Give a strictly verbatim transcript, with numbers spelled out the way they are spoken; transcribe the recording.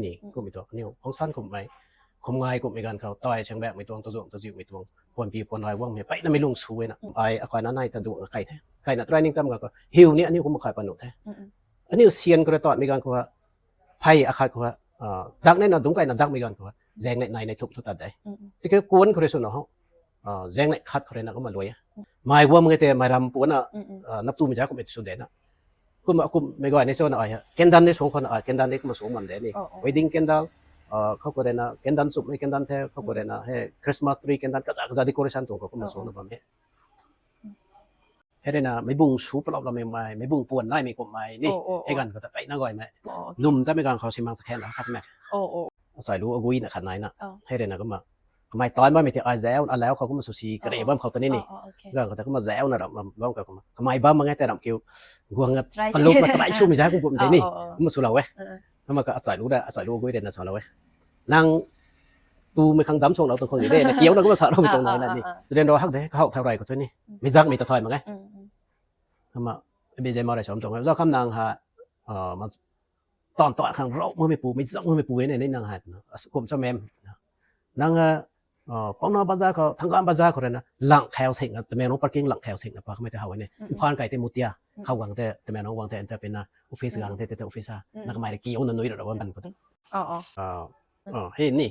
Ni kummei tuang aniu hong san kummei, kum ngai kummei ganv khou tai chang baekmei tuang, tazuang taziumei tuang, puan pi puan nai guangmei peyna mei lung sw e na. Ai akai na nai ta duang kai the. Kaina training tam ganv khou hiu ni aniu kum akai panu the. Aniu sian khou rui tatmei ganv khou, phey akhat khou, dak nei na dungc kaina dakmei ganv khou, zaeng nei nai nei thumh thu tat de. Tiki kuan khou rui sw na ho, zaeng nei khat khou rui na kumna lui e. Mai guam nge te mai ram puan na, nap tumei za kummei sw de na. Kumna kummei guay ni cho na ai, kendan ni suang khou na ai, kendan ni kumna suang bam de ni. Wedding candle, khou khou rui na kendan chumhmei kendan the, khou khou rui na he Christmas tree kendan kaza kaza decoration tuang khou kumna suang na bam e. Hei rui na meibung sw palou lamei mei, meibung puan naimei kummei ni. Hei ganv khou ta peyna gaymei. Num tamei ganv khou simang sa khen la khat mei. Achai lu agui na khat nai na. Hei rui na kumna kamei tan bammei ti ai zauc, alau khou kumna sw si kare bam khou ta ni ni. Ganv khou ta kumna zauc na ram ram bam khou kumna kamei bam mak nge te ram kiu guang a, paluk na try swmei zauc kum kum de ni. Kumna swlou e. Kumna ka achai lu da, achai lu agui rui na salou e. Nang tumei khang dam suanglou tuang khang ni de na kiu na kumna sa roumei tuang nai na ni. Student rui hak de, kahow thau rey khou thu ni. Mei zakmei ta thay mak nge. Kumna, abijay ma rui sam tuang e. Zauc kham nang ha, taanv ta khang rau makmeipu, mei zak makmeipu e ne, ni nang hei twna. Kum cha mem. Nang, pauna bazaar khou, Thanggam bazaar khou rui na, lang khau sing na, Tamenglong parking lang khau sing na, pa kamei te how e ne. Imphal kai te Mutia, khou gang te, Tamenglong gang te, entrepreneur, office gang te, te, te office ha. Na kamei rui kiu na nui ra ra bam khou. Hei ni.